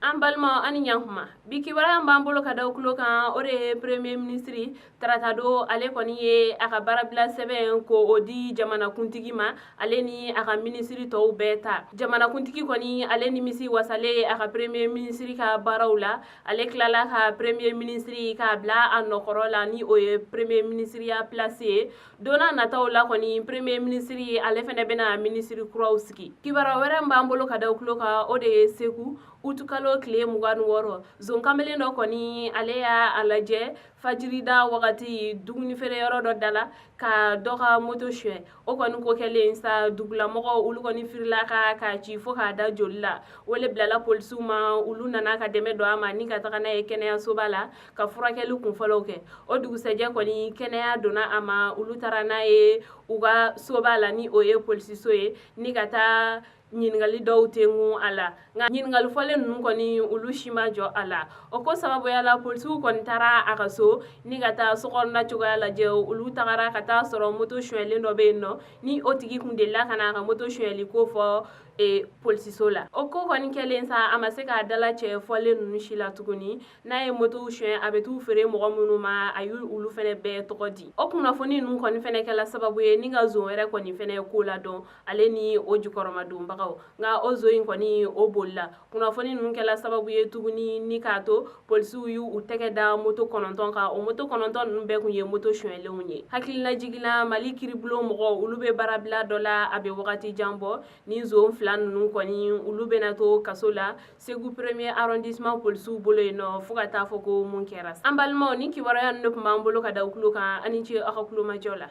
An balima, ani ɲankuma. Bi kibaruya b'an bolo ka da tulo kan, o de ye premier ministre tarata don, ale kɔni ye a ka baarabila sɛbɛn ko o di jamanakuntigi ma, ale ni a ka minisiri tɔw bɛɛ ta. Jamanakuntigi kɔni, ale nimisi wasalen a ka premier ministre ka baaraw la, ale tilala ka premier ministre k'a bila a nɔkɔrɔ la, ni o ye premier ministreya place ye. Don n'a nataw la kɔni, premier ministre ale fɛnɛ bɛna minisiri kuraw sigi. Kibaruya wɛrɛ b'an bolo ka da tulo kan, o de ye Segu, utukalo tile 26, zon kamalen dɔ kɔni, ale y'a a lajɛ fajirida wagati dumuni feere yɔrɔ dɔ da la ka dɔ ka moto suɲɛ. O kɔni ko kɛlen sa, dugulamɔgɔw olu kɔni firila ka ci fo k'a da joli la. Wele bilala polisiw ma, olu nana ka dɛmɛ don a ma ni ka taga n'a ye kɛnɛyasoba la ka furakɛli kunfɔlɔw kɛ. O dugusɛjɛ kɔni, kɛnɛya donna a ma, olu taara n'a ye u ka soba la, ni o ye polisiso ye, ni ka taa ɲininkali dɔw tenkun a la. Nka ɲininkali fɔlen ninnu kɔni, olu si ma jɔ a la. O ko sababuya la, polisiw kɔni taara a ka so ni ka taa sokɔnɔna cogoya lajɛ. Olu tagara ka taa sɔrɔ moto sonyɛlen dɔ bɛ yen nɔ, ni o tigi kun delila ka na a ka moto sonyɛli ko fɔ polisiso la. O ko kɔni kɛlen sa, a ma se k'a dala cɛ fɔlen ninnu si la tuguni. N'a ye motow suɲɛ, a bɛ t'u feere mɔgɔ minnu ma, a y'u olu fɛnɛ bɛɛ tɔgɔ di. O kunnafoni ninnu kɔni fɛnɛ kɛla sababu ye ni ka zon wɛrɛ kɔni fɛnɛ ko ladɔn, ale ni o jukɔrɔmadonbagaw. Nka o zon in kɔni, o bolila. Kunnafoni ninnu kɛla sababu ye tuguni ni k'a to polisiw y'u u tɛgɛ da moto 9 kan. O moto 9 ninnu bɛɛ kun ye moto sonyɛlenw ye. Hakililajigin, Mali kiribulon mɔgɔw, olu bɛ baarabila dɔ la, a bɛ wagati jan bɔ. Ni zon fila ninnu kɔni, olu bɛna to kaso la Segu premier arrondissement polisiw bolo yen nɔ fo ka taa fɔ ko mun kɛra. An balimaw, ni kibaruya ninnu tun b'an bolo ka da tulo kan. Ani ce aw ka kulomajɔ la.